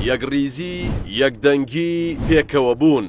یەکڕیزی، یەکدەنگی، پێکەوەبوون.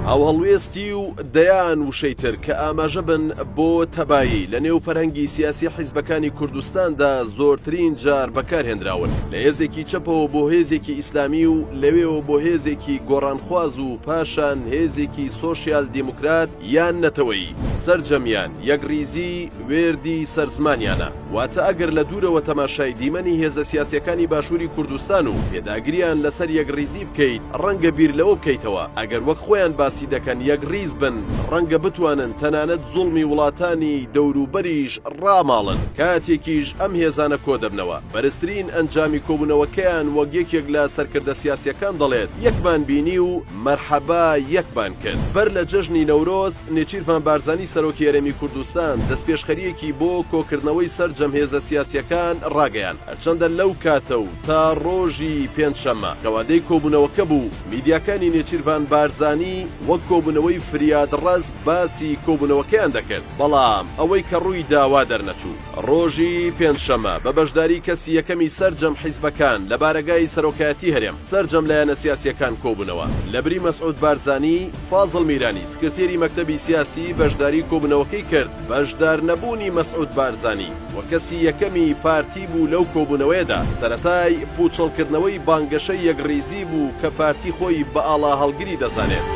هاوهەڵوێستی و دەیان وشەی تر کە ئاماژە بن بۆ تەبایی لە نێو فەرهەنگی سیاسی حیزبەکانی کوردستاندا زۆرترین جار بەکارهێنراون، لە هێزێکی چەپەوە بۆ هێزێکی ئیسلامی و لەوێوە بۆ هێزێکی گۆڕانخواز و پاشان هێزێکی سۆشیال دیموکرات یان نەتەوەیی، سەرجەمیان یەکڕیزی وێردی سەر زمانیانە. واتە ئەگەر لە دوورەوە تەماشای دیمەنی هێزە سیاسیەکانی باشووری کوردستان و پێداگریان لەسەر یەکڕیزی بکەیت، ڕەنگە بیر لەوە بکەیتەوە ئەگەر وەک خۆیان باسی دەکەن یەکڕیز بن، ڕەنگە بتوانن تەنانەت زوڵمی وڵاتانی دەوروبەریش ڕاماڵن. کاتێکیش ئەم هێزانە کۆدەبنەوە، بەرزترین ئەنجامی کۆبوونەوەکەیان وەک یەکێک لە سەرکردە سیاسیەکان دەڵێت، یەکمان بینی و مەرحەبا یەکمان کرد. بەر لە جەژنی نەورۆز، نێچیرڤان بارزانی سەرۆکی هەرێمی کوردستان دەستپێشخەرییەکی بۆ کۆکردنەوەی سەرجەم هێزە سیاسییەکان ڕاگەیاند، هەرچەندە لەو کاتە و تا ڕۆژی پێنجشەممە کە وادەی کۆبوونەوەکە بوو، میدیاکانی نێچیرڤان بارزانی وەک کۆبوونەوەی فریادڕەس باسی کۆبوونەوەکەیان دەکرد، بەڵام ئەوەی کە ڕووی دا وا دەرنەچوو. ڕۆژی پێنجشەممە بە بەشداری کەسی یەکەمی سەرجەم حیزبەکان لە بارەگای سەرۆکایەتی هەرێم، سەرجەم لایەنە سیاسییەکان کۆبوونەوە، لەبری مەسعود بارزانی، فازڵ میرانی سکرتێری مەکتەبی سیاسی بەشداری کۆبوونەوەکەی کرد، بەشدارنەبوونی مەسعود بارزانی وەک کەسی یەکەمی پارتی بوو لەو کۆبوونەوەیەدا، سەرەتای پووچەڵکردنەوەی بانگەشەی یەکڕیزی بوو کە پارتی خۆی بە ئاڵاهەڵگری دەزانێت.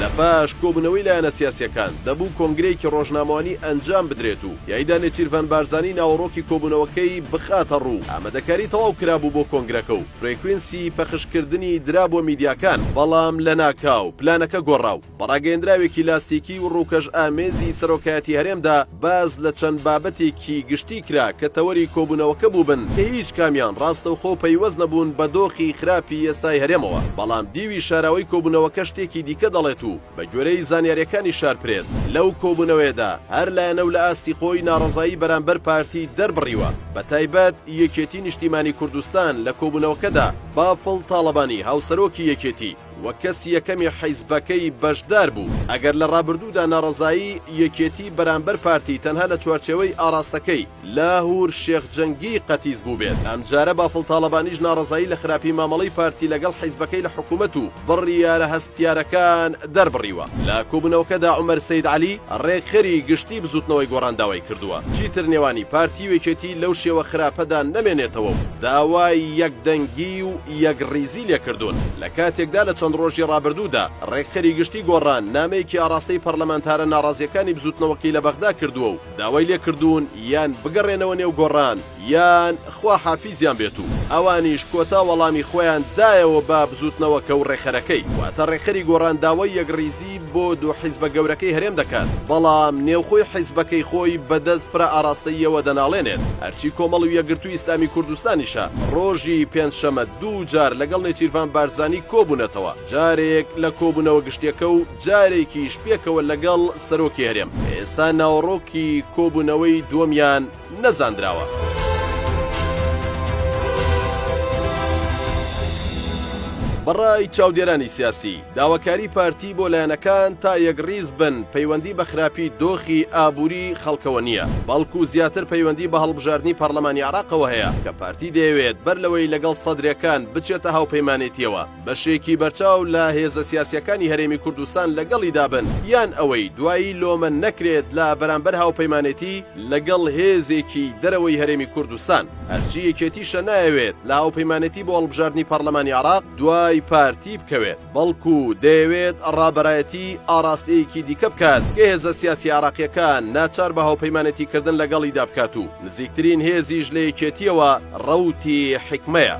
لە پاش کۆبوونەوەی لایەنە سیاسییەکان، دەبوو کۆنگرەیەکی ڕۆژنامەوانی ئەنجام بدرێت و تیایدا نێچیرڤان بارزانی ناوەڕۆکی کۆبوونەوەکەی بخاتەڕوو، ئامادەکاری تەواو کرابوو بۆ کۆنگرەکە و فرێکوینسی پەخشکردنی درابووە میدیاکان، بەڵام لەناکاو پلانەکە گۆڕا و بە ڕاگەیەندراوێکی لاستیکی و ڕووکەشئامێزی سەرۆکایەتی هەرێمدا باس لە چەند بابەتێکی گشتی کرا کە تەوەری کۆبوونەوەکە بووبن کە هیچ کامیان ڕاستەوخۆ پەیوەست نەبوون بە دۆخی خراپی ئێستای هەرێمەوە، بەڵام دیوی شاراوەی کۆبوونەوەکە شتێکی دیکە دەڵێت و بە گوێرەی زانیارییەکانی شارپرێس، لەو کۆبوونەوەیەدا هەر لایەنە و لە ئاستی خۆی ناڕەزایی بەرامبەر پارتی دەربڕیوە، بە تایبەت یەکێتی نیشتیمانی کوردستان لە کۆبوونەوەکەدا بافڵ تاڵەبانی هاوسەرۆکی یەکێتی وەک کەسی یەکەمی حیزبەکەی بەشدار بوو. ئەگەر لە ڕابردوودا ناڕەزایی یەکێتی بەرامبەر پارتی تەنها لە چوارچێوەی ئاڕاستەکەی لاهور شێخ جەنگی قەتیس بووبێت، ئەمجارە بافڵ تاڵەبانیش ناڕەزایی لە خراپی مامەڵەی پارتی لەگەڵ حیزبەکەی لە حکومەت و بڕیارە هەستیارەکان دەربڕیوە. لە کۆبوونەوەکەدا عومەر سەید عەلی، ڕێکخەری گشتی بزووتنەوەی گۆڕان داوای کردووە چیتر نێوانی پارتی و یەکێتی لەو شێوە خراپەدا نەمێنێتەوە و داوای یەکدەنگی و یەکڕیزی لێکردوون. لە کاتێکدا لە چەند ڕۆژی ڕابردوودا ڕێکخەری گشتی گۆڕان نامەیەکی ئاڕاستەی پەرلەمانتارە ناڕازییەکانی بزووتنەوەکەی لە بەغدا کردووە و داوای لێکردوون یان بگەڕێنەوە نێو گۆڕان یان خوا حافیزیان بێت و ئەوانیش کۆتا وەڵامی خۆیان دایەوە بە بزوتنەوەکە و ڕێکخەرەکەی، واتە ڕێکخەری گۆڕان داوای یەکڕیزی بۆ دوو حیزبە گەورەکەی هەرێم دەکات، بەڵام نێوخۆی حیزبەکەی خۆی بەدەست فرە ئاڕاستەییەوە دەناڵێنێت، هەرچی کۆمەڵ و یەکگرتووی ئیسلامی کوردستانیشە ڕۆژی پێنجشەمە دوو جار لەگەڵ نێچیرڤان بارزانی کۆبوونەتەوە، جارێک لە کۆبوونەوە گشتیەکە و جارێکیش پێکەوە لەگەڵ سەرۆکی هەرێم، ئێستا ناوەڕۆکی کۆبوونەوەی دووەمیان نەزاندراوە. بەڕای چاودێرانی سیاسی، داواکاری پارتی بۆ لایەنەکان تا یەکڕیز بن پەیوەندی بە خراپی دۆخی ئابووری خەڵکەوە نییە، بەڵکو زیاتر پەیوەندی بە هەڵبژاردنی پەڕلەمانی عێراقەوە هەیە کە پارتی دەیەوێت بەر لەوەی لەگەڵ سەدرەکان بچێتە هاوپەیمانێتییەوە بەشێکی بەرچاو لە هێزە سیاسییەکانی هەرێمی کوردستان لەگەڵیدا بن یان ئەوەی دوایی لۆمە نەکرێت لە بەرامبەر هاوپەیمانێتی لەگەڵ هێزێکی دەرەوەی هەرێمی کوردستان. هەرچی یەکێتیشە نایەوێت لە هاوپەیمانێتی بۆ هەڵبژاردنی پەڕلەمانی عێراق دوای پارتی بکەوێت، بەڵکو دەیەوێت ڕابەرایەتی ئاڕاستەیەکی دیکە بکات کە هێزە سیاسیە عێراقییەکان ناچار بە هاوپەیمانێتی کردن لەگەڵیدا بکات و نزیکترین هێزیش لە یەکێتییەوە ڕەوتی حیکمەیە.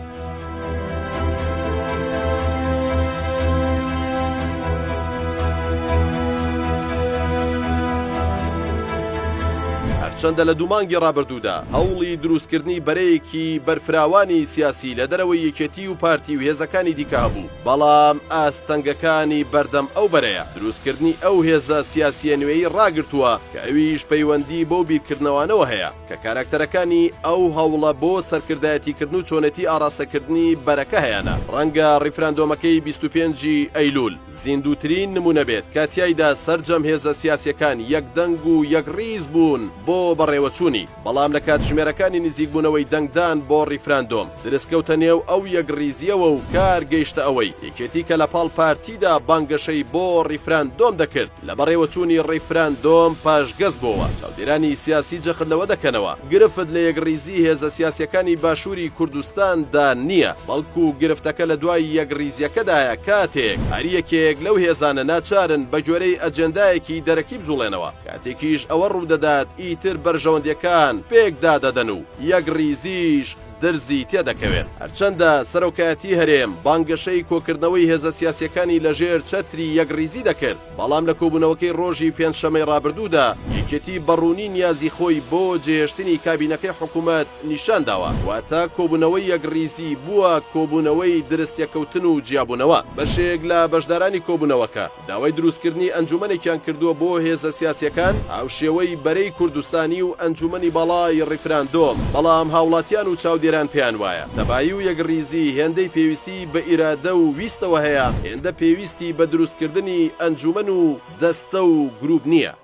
هەرچەندە لە دوو مانگی ڕابردوودا هەوڵی دروستکردنی بەرەیەکی بەرفراوانی سیاسی لە دەرەوەی یەکێتی و پارتی و هێزەکانی دیکە هەبوو، بەڵام ئاستەنگەکانی بەردەم ئەو بەرەیە دروستکردنی ئەو هێزە سیاسییە نوێی ڕاگرتووە کە ئەویش پەیوەندی بەو بیرکردنەوانەوە هەیە کە کاراکتەرەکانی ئەو هەوڵە بۆ سەرکردایەتیکردن و چۆنێتی ئاڕاستەکردنی بەرەکە هەیانە. ڕەنگە ڕیفراندۆمەکەی 25 ی ئەیلول زیندووترین نموونە بێت کە تیایدا سەرجەم هێزە سیاسییەکان یەکدەنگ و یەکڕیز بوون بۆ بەڕێوەچوونی، بەڵام لە کاتژمێرەکانی نزیکبوونەوەی دەنگدان بۆ ڕیفراندۆم، درز کەوتە نێو ئەو یەکڕیزییەوە و کار گەیشتە ئەوەی یەکێتی کە لە پاڵ پارتیدا بانگەشەی بۆ ڕیفراندۆم دەکرد، لە بەڕێوەچوونی ڕیفراندۆم پاشگەز بۆوە. چاودێرانی سیاسی جەخت لەوە دەکەنەوە، گرفت لە یەکڕیزی هێزە سیاسییەکانی باشووری کوردستاندا نییە، بەڵکو گرفتەکە لە دوای یەکڕیزییەکەدایە کاتێک هەر یەکێک لەو هێزانە ناچارن بەگوێرەی ئەجێندایەکی دەرەکی بجوڵێنەوە. کاتێکیش ئەوە ڕوودەدات ئیتر بەرژەوەندیەکان پێکدادەدەن و یەکڕیزیش درزی تێدەکەوێت. هەرچەندە سەرۆکایەتی هەرێم بانگەشەی کۆکردنەوەی هێزە سیاسیەکانی لەژێر چەتری یەکڕیزی دەکرد، بەڵام لە کۆبوونەوەکەی ڕۆژی پێنجشەمەی ڕابردوودا یەکێتی بەڕوونی نیازی خۆی بۆ جێهێشتنی کابینەکەی حکومەت نیشانداوە، واتە کۆبوونەوەی یەکڕیزی بووە کۆبوونەوەی درزتێکەوتن و جیابوونەوە. بەشێک لە بەشدارانی کۆبوونەوەکە داوای دروستکردنی ئەنجومەنێکیان کردووە بۆ هێزە سیاسیەکان هاوشێوەی بەرەی کوردستانی و ئەنجومەنی باڵای ڕیفراندۆم، بەڵام هاوڵاتیان و چاودێران پێیان وایە تەبایی و یەکڕیزی هێندەی پێویستی بە ئیرادە و ویستەوە هەیە هێندە پێویستی بە دروستکردنی ئەنجومەن و دەستە و گروپ نییە.